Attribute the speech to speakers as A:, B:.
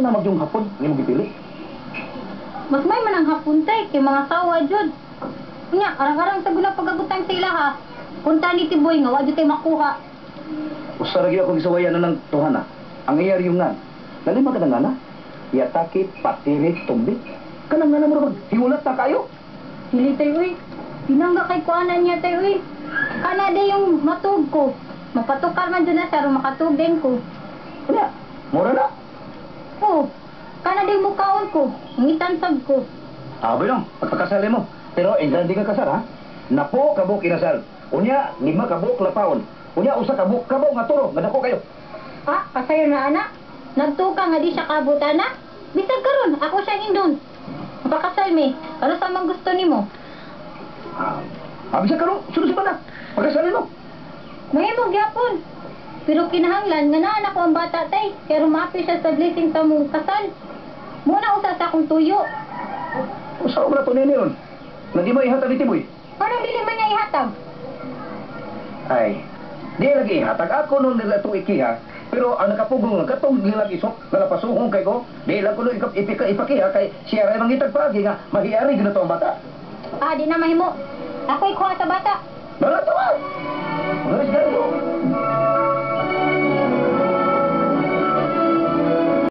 A: na magyong hapon, hindi mo gipili.
B: Mas may man ang hapon, tay, kay mga sawa jud. Unya, arang-arang sa gula pagagutang sa ila ha. Punta ni Tiboy nga wa jud tay makuha.
A: Usa ra gyud akong gisuwayan na ng tuhana. Ang iyar yung nan. Dali man ka na nga na. Yataki, patiri, tumbi. Kanang nga na mo hiulat na kayo.
B: Dili tay uy. Pinangga kay kuanan niya, tay uy. Kana day yung matug ko. Mapatukar man jud na siya aron makatug din ko.
A: Unya, mura na.
B: Oh, kana day mukaon ko. Ngitan sab ko.
A: Abi no, pagpakasal mo. Pero ang grande ka kasal ha. Napo kabuk inasal. Unya, 5 kabuk lapaon. Unya, 1 kabuk kabaw nga turo. Nga dako kayo.
B: Ah, kasayo na ana. Nagtuka nga di siya kabutan na. Bisag karon, ako siyang indon. Mapakasal mi. Ano sa mang gusto nimo?
A: Ah, abi sa karon, sunod sa bana. Pagkasalin mo.
B: Mahimo gyapon. Pero kinahanglan nga naa nako ang bata, tay. Kay rumapi siya sa blessing sa mong kasal. Muna usa sa akong tuyo.
A: Usa ko na to nini ron. Nga di mo ihatag ni Tiboy.
B: Anong dili man niya ihatag?
A: Ay, di lagi ihatag. Ako nung nila itong ikiha, pero ang nakapugong nga katong nilang isok, nga napasuhong kay ko, di lang ko nung ipakiha kay siya ray mangitag paagi nga mahiari gina to ang bata.
B: Ah, di na mahimo. Ako ikuha sa bata.
A: Nalatawa! Mga isgardo!